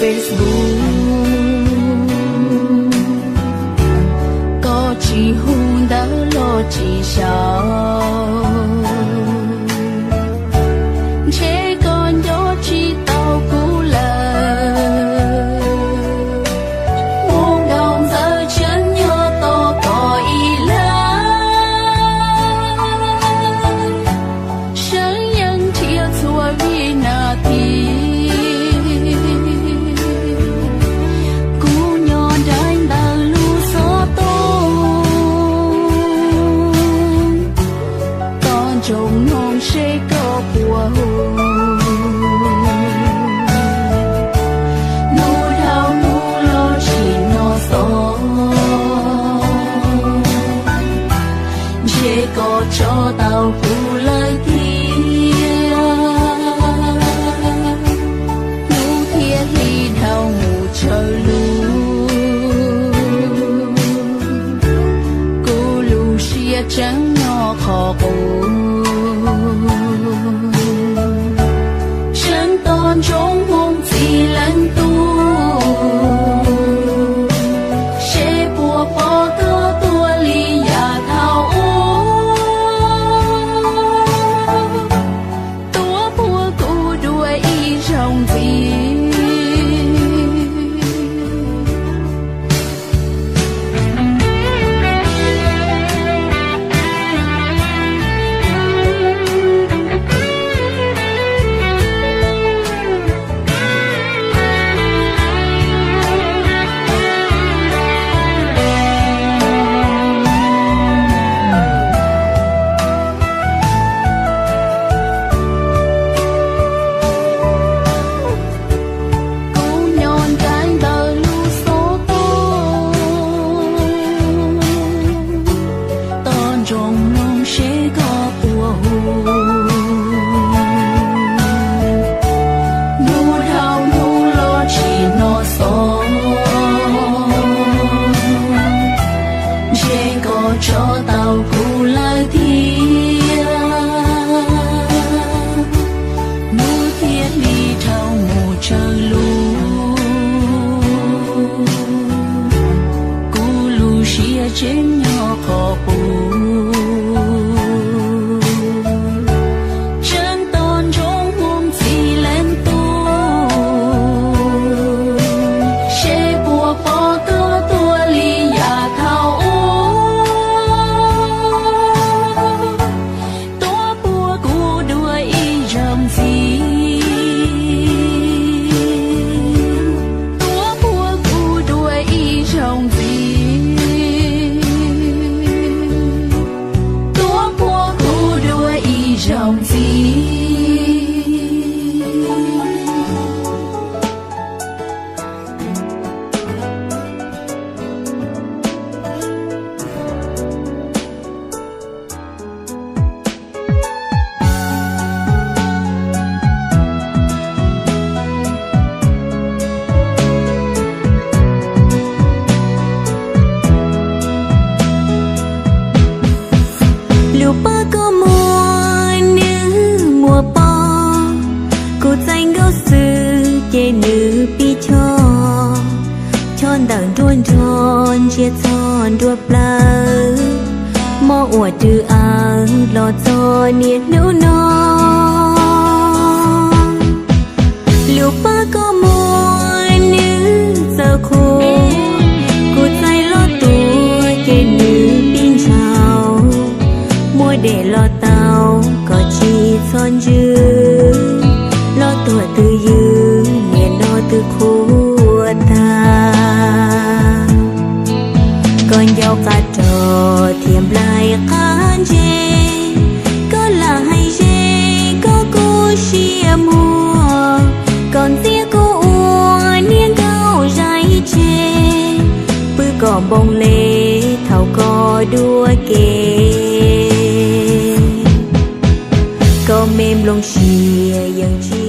Facebook, koj tsis hu ntawv los tsis xyaum, ntshe koj nco tsis tau kuv lawm. Mus nkaum ntxawm tseem nyob tos koj ib leeg, seev yeej nrhiav txhua vib nas this. Kuv nyob nraim ntawm lub xov tooj, tos ntsoov mloog seb koj puas hu. Hnub dhau hnub los tsis hnov xov, ntshe koj tso tau kuv lawm thiab. Hnub thiab hli dhau mus tsawg lub, kuv lub siab tseem nyob qhov qub. Tseem tos ntsoov moo txiv leej tub, seb puas pom koj tuaj li yav thaum ub, tuaj puag kuv dua ib zaug ntxiv. Kuv nyob nraim ntawm lub xov tooj, tos ntsoov mloog seb koj puas hu. Hnub dhau hnub los tsis hnov xov, ntshe koj tso tau kuv lawm thiab. Hnub thiab hli dhau mus tsawg lub, kuv lub siab tseem nyob qhov qub. Tseem tos ntsoov moo txiv leej tub, seb puas pom koj tuaj li yav thaum ub, tuaj puag kuv dua ib zaug ntxiv. Tuaj puag kuv dua ib zaug ntxiv. Tuaj puag kuv dua ib zaug ntxiv. Lub pab koj muag nws muaj pob, kuv txais nkaus xwb ces nws pib choj. Choj ntawm nruab nrog ntsia txog nruab plawv, mob ua rwg awv los txog niaj hnub no. Lub pab koj muag nws txawv qhuav, kuv txais los tuaj ces nws pib ntshaus. Muaj dej los tau koj tsis txhob ntsws, los tuag twb ywm niaj no twb qhuav tag. Koj ncauj qab rog thiab nplaig qab ntse, koj lam hais ze koj kuj siab muag. Koj ntxias kuv ua niag nkauj zais tseg, pw kom npoo le thaum koj dua ke. Koj me nplooj siab yeej tsis